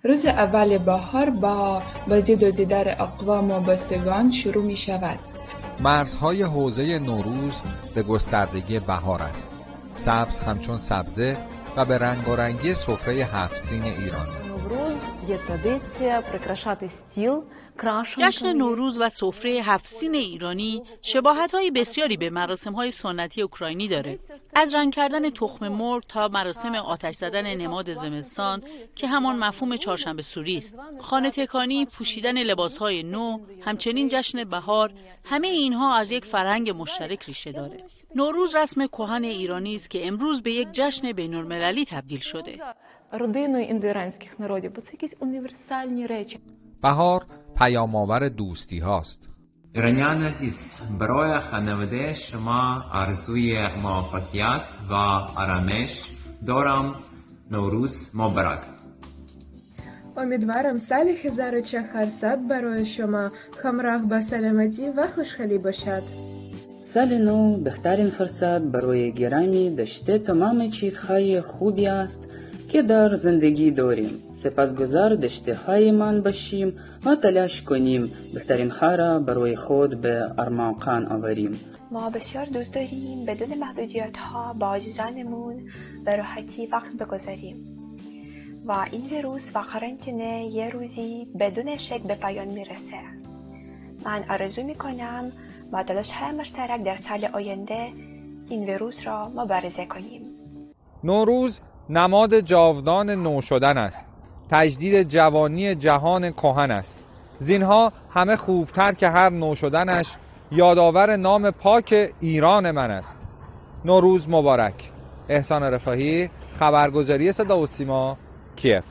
روز اول بهار با بازدید و دیدار اقوام و بستگان شروع می شود. مرزهای حوزه نوروز به گستردگی بهار است. سبز همچون سبزه و به رنگ و رنگی سفره هفت سین ایرانی. Новруз є традиція прикрашати стіл. جشن نوروز و سفره هفت سین ایرانی شباهت‌های بسیاری به مراسم‌های سنتی اوکراینی داره. از رنگ کردن تخم مرغ تا مراسم آتش زدن نماد زمستان که همان مفهوم چهارشنبه سوری است. خانه تکانی، پوشیدن لباس‌های نو، همچنین جشن بهار، همه اینها از یک فرهنگ مشترک ریشه داره. نوروز رسم کهن ایرانی است که امروز به یک جشن بین‌المللی تبدیل شده. Родиною індоіранських народів, бо це якісь універсальні речі. بهار پیام‌آور دوستی هاست. ایرانیان عزیز، برای خانواده شما آرزوی موفقیت و آرامش دارم. نوروز مبارک. امیدوارم سال 1400 برای شما همراه با سلامتی و خوشحالی باشد. سال نو بهترین فرصت برای گرامی داشته تمام چیزهای خوبی است که در زندگی داریم. سپاسگزار داشته‌هایمان باشیم و تلاش کنیم بهترین ها را برای خود به ارمغان آوریم. ما بسیار دوست داریم بدون محدودیت ها با عزیزانمون به راحتی وقت بگذاریم و این ویروس و قرنطینه یه روزی بدون شک به پایان میرسه. من آرزو میکنم با تلاش های مشترک در سال آینده این ویروس را مبارزه کنیم. نوروز نماد جاودان نو شدن است. تجدید جوانی جهان کهن است. زینها همه خوبتر که هر نو شدنش یادآور نام پاک ایران من است. نوروز مبارک. احسان رفاهی، خبرگزاری صدا و سیما، کیف.